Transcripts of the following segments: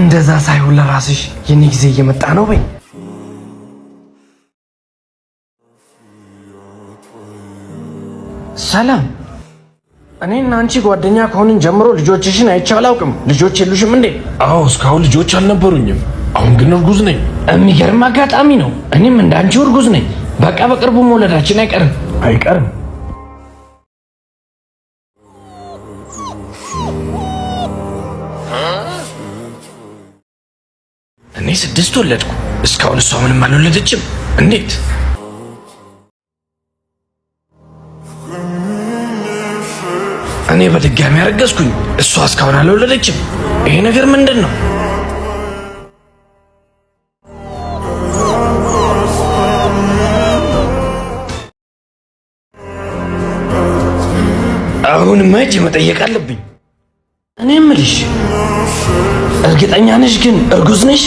እንደዛ ሳይሆን ለራስሽ የኔ ጊዜ እየመጣ ነው በይ። ሰላም፣ እኔ እና አንቺ ጓደኛ ከሆንን ጀምሮ ልጆችሽን አይቼ አላውቅም። ልጆች የሉሽም እንዴ? አዎ፣ እስካሁን ልጆች አልነበሩኝም። አሁን ግን እርጉዝ ነኝ። የሚገርም አጋጣሚ ነው። እኔም እንደ አንቺ እርጉዝ ነኝ። በቃ በቅርቡ መውለዳችን አይቀርም አይቀርም። እኔ 6 ወለድኩ። እስካሁን እሷ ምንም አልወለደችም። እንዴት? እኔ በድጋሚ አረገዝኩኝ፣ እሷ እስካሁን አልወለደችም። ይሄ ነገር ምንድን ነው? አሁን መቼ መጠየቅ አለብኝ? እኔ እምልሽ እርግጠኛ ነሽ ግን እርጉዝ ነሽ?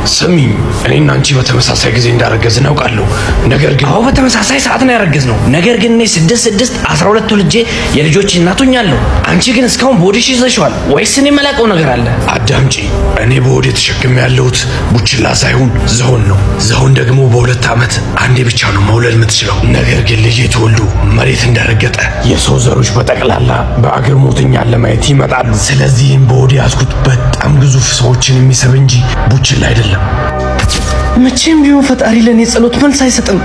ስሚኝ፣ እኔና አንቺ በተመሳሳይ ጊዜ እንዳረገዝን አውቃለሁ። ነገር ግን አዎ በተመሳሳይ ሰዓት ነው ያረገዝነው። ነገር ግን እኔ 6 6 12 ወልጄ የልጆች እናት ሆኛለሁ። አንቺ ግን እስካሁን በሆድሽ ይዘሽዋል ወይስ እኔ የማላውቀው ነገር አለ? አዳምጪ፣ እኔ በሆዴ ተሸክሜ ያለሁት ቡችላ ሳይሆን ዝሆን ነው። ዝሆን ደግሞ በ2 ዓመት አንዴ ብቻ ነው መውለድ የምትችለው። ነገር ግን ልጄ ተወልዶ መሬት እንደረገጠ የሰው ዘሮች በጠቅላላ በአግርሞት እኛን ለማየት ይመጣሉ። ስለዚህም በሆዴ ያዝኩት በጣም ግዙፍ ሰዎችን የሚስብ እንጂ ቡችላ አይደለም። መቼም ቢሆን ፈጣሪ ለእኔ ጸሎት መልስ አይሰጥም።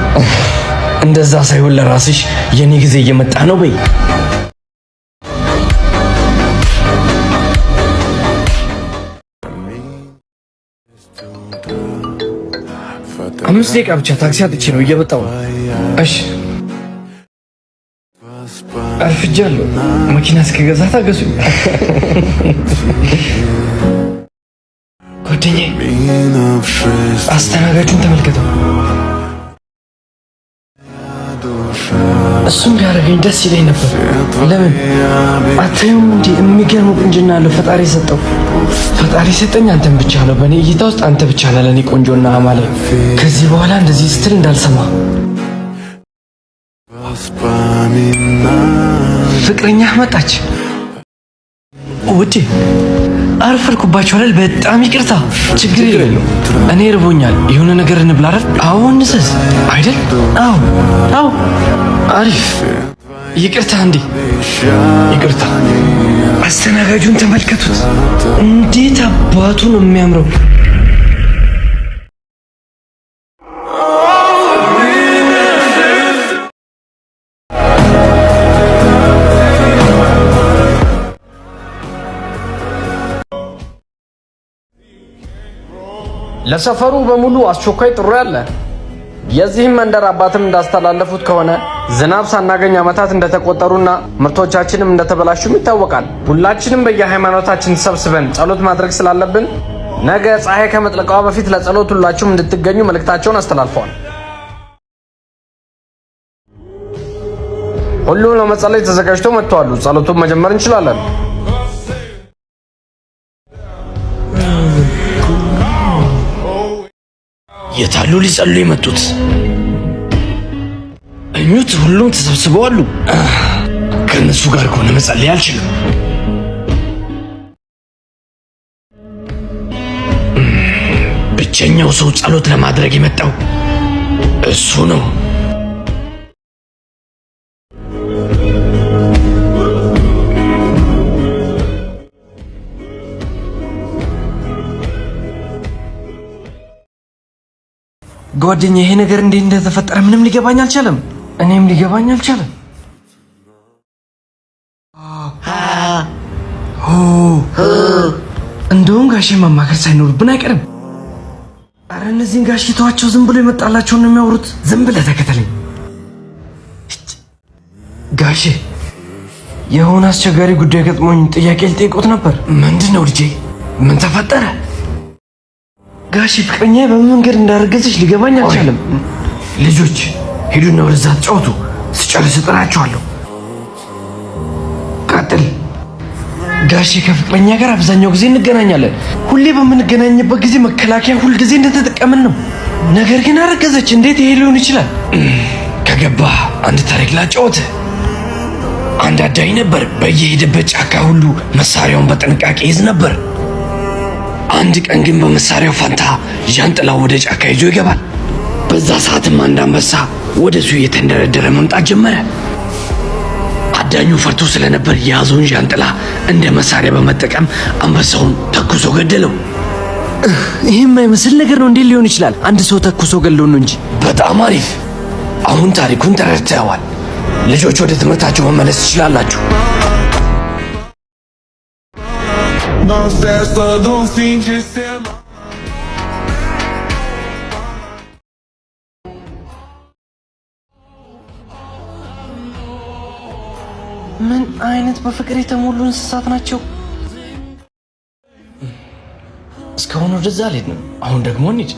እንደዛ ሳይሆን ለራስሽ የኔ ጊዜ እየመጣ ነው በይ። 5 ደቂቃ ብቻ ታክሲ አጥቼ ነው እየመጣሁ ነው። እሺ አርፍጃለሁ። መኪና እስከገዛ ታገሱኝ። ጓደኛዬ አስተናጋጁን ተመልከተው። እሱም ቢያደርገኝ ደስ ይለኝ ነበር። ለምን አታዩም እንዴ? የሚገርም ቁንጅና አለው ፈጣሪ ሰጠው። ፈጣሪ ሰጠኝ አንተን ብቻ ነው። በእኔ እይታ ውስጥ አንተ ብቻ ነህ ለእኔ ቆንጆና አማላይ። ከዚህ በኋላ እንደዚህ ስትል እንዳልሰማ። ፍቅረኛህ መጣች። ውዴ አረፈድኩባችሁ አይደል? በጣም ይቅርታ። ችግር የለውም። እኔ ርቦኛል። የሆነ ነገር እንብላ አይደል? አዎ እንዘዝ አይደል? አዎ አዎ፣ አሪፍ። ይቅርታ እንዴ፣ ይቅርታ። አስተናጋጁን ተመልከቱት። እንዴት አባቱ ነው የሚያምረው! ለሰፈሩ በሙሉ አስቸኳይ ጥሪ አለ። የዚህም መንደር አባትም እንዳስተላለፉት ከሆነ ዝናብ ሳናገኝ ዓመታት እንደተቆጠሩና ምርቶቻችንም እንደተበላሹም ይታወቃል። ሁላችንም በየሃይማኖታችን ተሰብስበን ጸሎት ማድረግ ስላለብን ነገ ፀሐይ ከመጥለቋ በፊት ለጸሎት ሁላችሁም እንድትገኙ መልእክታቸውን አስተላልፈዋል። ሁሉም ለመጸለይ ተዘጋጅተው መጥተዋል። ጸሎቱን መጀመር እንችላለን። የታሉ ሊጸሉ የመጡት? እኙት፣ ሁሉም ተሰብስበው አሉ። ከእነሱ ጋር ከሆነ መጸለይ አልችልም። ብቸኛው ሰው ጸሎት ለማድረግ የመጣው እሱ ነው። ጓደኛ ይሄ ነገር እንዴት እንደተፈጠረ ምንም ሊገባኝ አልቻለም። እኔም ሊገባኝ አልቻለም። እንደውም ጋሼ ማማከር ሳይኖርብን አይቀርም። አረ እነዚህን ጋሼ ተዋቸው፣ ዝም ብሎ የመጣላቸውን ነው የሚያወሩት። ዝም ብለህ ተከተለኝ ጋሼ። የሆነ አስቸጋሪ ጉዳይ ገጥሞኝ ጥያቄ ልጠይቆት ነበር። ምንድን ነው ልጄ? ምን ተፈጠረ? ጋሼ ፍቅረኛ በምን መንገድ እንዳረገዘች ሊገባኝ አልቻለም። ልጆች ሂዱና ወደዛ ተጫወቱ፣ ስጨርስ እጠራችኋለሁ። ቀጥል ጋሼ። ከፍቅረኛ ጋር አብዛኛው ጊዜ እንገናኛለን። ሁሌ በምንገናኝበት ጊዜ መከላከያ ሁል ጊዜ እንደተጠቀምን ነው። ነገር ግን አረገዘች። እንዴት ይሄ ሊሆን ይችላል? ከገባ አንድ ታሪክ ላጫወት። አንድ አዳኝ ነበር። በየሄደበት ጫካ ሁሉ መሳሪያውን በጥንቃቄ ይዝ ነበር። አንድ ቀን ግን በመሳሪያው ፋንታ ዣንጥላው ወደ ጫካ ይዞ ይገባል። በዛ ሰዓትም አንድ አንበሳ ወደ እሱ እየተንደረደረ መምጣት ጀመረ። አዳኙ ፈርቶ ስለነበር የያዘውን ዣንጥላ እንደ መሳሪያ በመጠቀም አንበሳውን ተኩሶ ገደለው። ይህ የማይመስል ነገር ነው። እንዴት ሊሆን ይችላል? አንድ ሰው ተኩሶ ገሎ ነው እንጂ። በጣም አሪፍ። አሁን ታሪኩን ተረድተዋል። ልጆች ወደ ትምህርታቸው መመለስ ትችላላችሁ። Na festa do fim de semana. ምን አይነት በፍቅር የተሞሉ እንስሳት ናቸው? እስካሁን ወደዛ አልሄድንም። አሁን ደግሞ እንሂድ።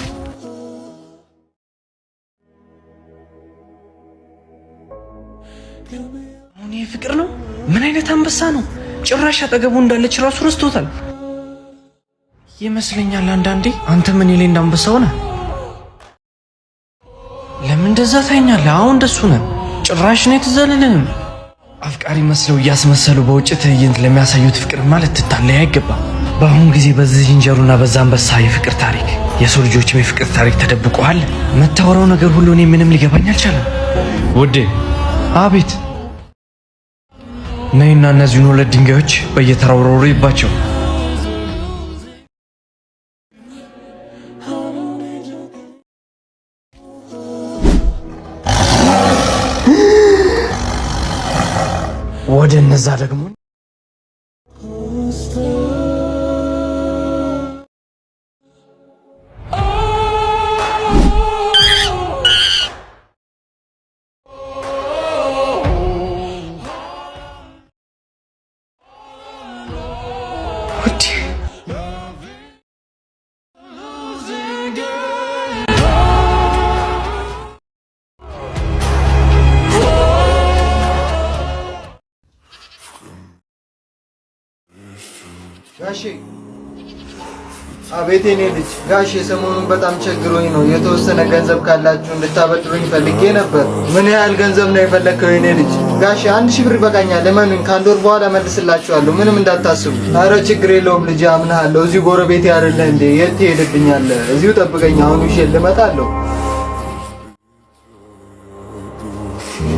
አሁን ይህ ፍቅር ነው? ምን አይነት አንበሳ ነው? ጭራሽ አጠገቡ እንዳለች ራሱ ረስቶታል ይመስለኛል። አንዳንዴ አንተ ምን ላይ እንዳንበሳ ሆነ። ለምን እንደዛ ታይኛለህ? አሁን እንደሱ ነህ። ጭራሽ ነው የተዘለልህም። አፍቃሪ መስለው እያስመሰሉ በውጭ ትዕይንት ለሚያሳዩት ፍቅር ማለት ትታለይ አይገባም። በአሁን ጊዜ በዚህ ዝንጀሮና በዛ አንበሳ የፍቅር ታሪክ የሰው ልጆችም የፍቅር ታሪክ ተደብቀዋል። መታወራው ነገር ሁሉ እኔ ምንም ሊገባኝ አልቻለም። ውዴ። አቤት። ነይና እነዚህን ሁለት ድንጋዮች በየተራው ወርውሪባቸው። ወደ እነዛ ደግሞ ውዴ። ጋሼ። አቤት የኔ ልጅ። ጋሼ ሰሞኑን በጣም ቸግሮኝ ነው። የተወሰነ ገንዘብ ካላችሁ እንድታበድሩኝ ፈልጌ ነበር። ምን ያህል ገንዘብ ነው የፈለግከው የኔ ልጅ? ጋሼ 1000 ብር ይበቃኛል። እመኑኝ፣ ከአንድ ወር በኋላ መልስላችኋለሁ። ምንም እንዳታስቡ። አረ ችግር የለውም ልጅ፣ አምናለሁ። እዚሁ ጎረቤቴ አይደለ እንዴ? የት ትሄድብኛለህ? እዚሁ ጠብቀኝ። አሁን ይዤ ልመጣለሁ።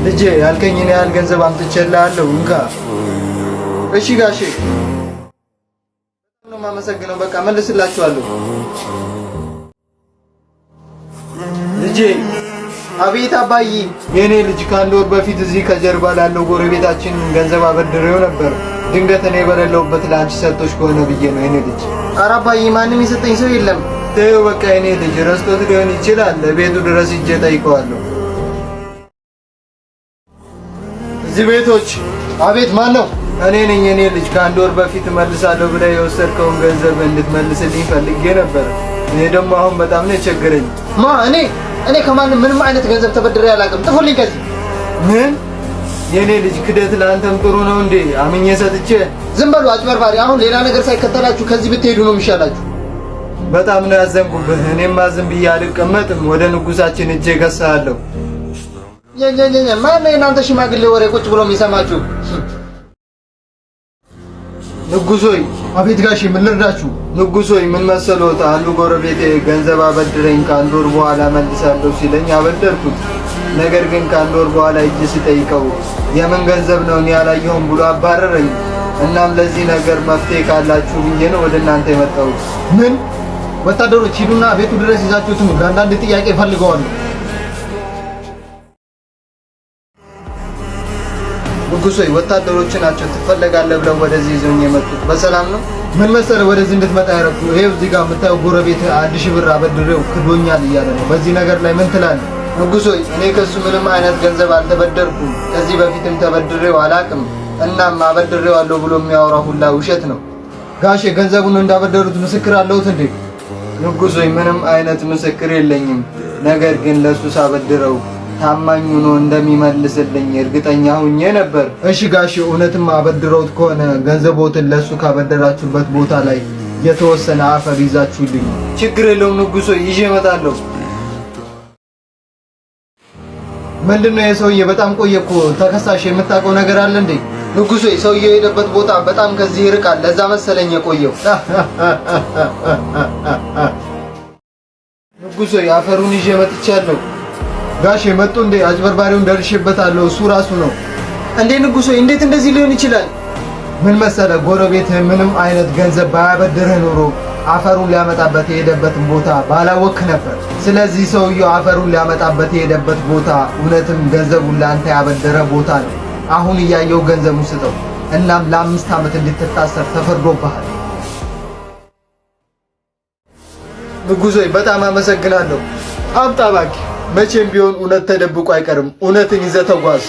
ልጄ ያልከኝን ያህል ገንዘብ አምጥቼልሃለሁ። እንካ። እሺ ጋሼ ነው የማመሰግነው። በቃ መልስላችኋለሁ። ልጄ። አቤት አባዬ። የኔ ልጅ ከአንድ ወር በፊት እዚህ ከጀርባ ላለው ጎረቤታችን ገንዘብ አበድሬው ነበር። ድንገት እኔ በሌለሁበት ለአንቺ ሰጥቶሽ ከሆነ ብዬ ነው የኔ ልጅ። ኧረ አባዬ ማንም የሰጠኝ ሰው የለም። ተይው በቃ የኔ ልጅ ረስቶት ሊሆን ይችላል። ቤቱ ድረስ ሂጄ ጠይቀዋለሁ። እዚህ ቤቶች። አቤት። ማን ነው? እኔ ነኝ የኔ ልጅ። ከአንድ ወር በፊት እመልሳለሁ ብለህ የወሰድከውን ገንዘብ እንድትመልስልኝ ፈልጌ ነበር። እኔ ደግሞ አሁን በጣም ነው የቸገረኝ። ማ እኔ እኔ ከማንም ምንም አይነት ገንዘብ ተበድሬ አላውቅም። ጥፉልኝ ከዚህ። ምን የኔ ልጅ ክደት ለአንተም ጥሩ ነው እንዴ? አምኜ ሰጥቼ። ዝም በሉ አጭበርባሪ። አሁን ሌላ ነገር ሳይከተላችሁ ከዚህ ብትሄዱ ነው የሚሻላችሁ። በጣም ነው ያዘንኩብህ። እኔማ ዝም ብዬ አልቀመጥም። ወደ ንጉሳችን እጄ እገሳለሁ። ኘ ማን ነው የእናንተ ሽማግሌ ወሬ ቁጭ ብሎ የሚሰማችሁ? ንጉሶይ። አቤት ጋሼ፣ ምን ልርዳችሁ? ንጉሶይ ምን መሰሎት፣ አንዱ ጎረቤቴ ገንዘብ አበድረኝ ከአንድ ወር በኋላ መልሳለሁ ሲለኝ አበደርኩት። ነገር ግን ከአንድ ወር በኋላ እጅ ስጠይቀው የምን ገንዘብ ነው እኔ አላየሁም ብሎ አባረረኝ። እናም ለዚህ ነገር መፍትሄ ካላችሁ ብዬ ነው ወደ እናንተ የመጣሁት። ምን? ወታደሮች ሂዱና ቤቱ ድረስ ይዛችሁት ኑ። ለአንዳንድ ጥያቄ እፈልገዋለሁ። ንጉሶይ ወታደሮች ናቸው ትፈለጋለህ ብለው ወደዚህ ይዘውኝ የመጡት። በሰላም ነው? ምን መሰለህ ወደዚህ እንድትመጣ ያደረኩ፣ ይሄው እዚህ ጋር የምታየው ጎረቤት 1000 ብር አበድሬው ክዶኛል እያለ ነው። በዚህ ነገር ላይ ምን ትላለህ? ንጉሶይ እኔ ከሱ ምንም አይነት ገንዘብ አልተበደርኩም። ከዚህ በፊትም ተበድሬው አላቅም። እናም አበድሬዋለሁ ብሎ የሚያወራ ሁላ ውሸት ነው። ጋሼ ገንዘቡን እንዳበደሩት ምስክር አለሁት እንዴ? ንጉሶይ ምንም አይነት ምስክር የለኝም። ነገር ግን ለሱ ሳበድረው ታማኝ ሆኖ እንደሚመልስልኝ እርግጠኛ ሁኜ ነበር። እሺ ጋሼ እውነትም አበድረውት ከሆነ ገንዘቦትን ለሱ ካበደራችሁበት ቦታ ላይ የተወሰነ አፈር ይዛችሁልኝ። ችግር የለውም ንጉሶይ፣ ይዤ እመጣለሁ። ምንድነው የሰውዬ በጣም ቆየ እኮ። ተከሳሽ የምታውቀው ነገር አለ እንዴ? ንጉሥ ሆይ፣ ሰውየው የሄደበት ቦታ በጣም ከዚህ ይርቃል። ለዛ መሰለኝ የቆየው። ንጉሥ ሆይ፣ አፈሩን ይዤ መጥቻለሁ። ጋሼ መጡ እንዴ? አጭበርባሪውን ደርሼበታለሁ። እሱ ራሱ ነው። እንዴ ንጉሥ ሆይ፣ እንዴት እንደዚህ ሊሆን ይችላል? ምን መሰለ፣ ጎረቤትህ ምንም አይነት ገንዘብ ባያበድርህ ኖሮ አፈሩን ሊያመጣበት የሄደበትን ቦታ ባላወቅህ ነበር። ስለዚህ ሰውየው አፈሩን ሊያመጣበት የሄደበት ቦታ እውነትም ገንዘቡን ለአንተ ያበደረ ቦታ ነው። አሁን እያየው ገንዘቡን ስጠው። እናም ለ5 ዓመት እንድትታሰር ተፈርዶብሃል። ንጉሥ ሆይ፣ በጣም አመሰግናለሁ። አምጣ እባክህ። መቼም ቢሆን እውነት ተደብቆ አይቀርም። እውነትን ይዘህ ተጓዝ።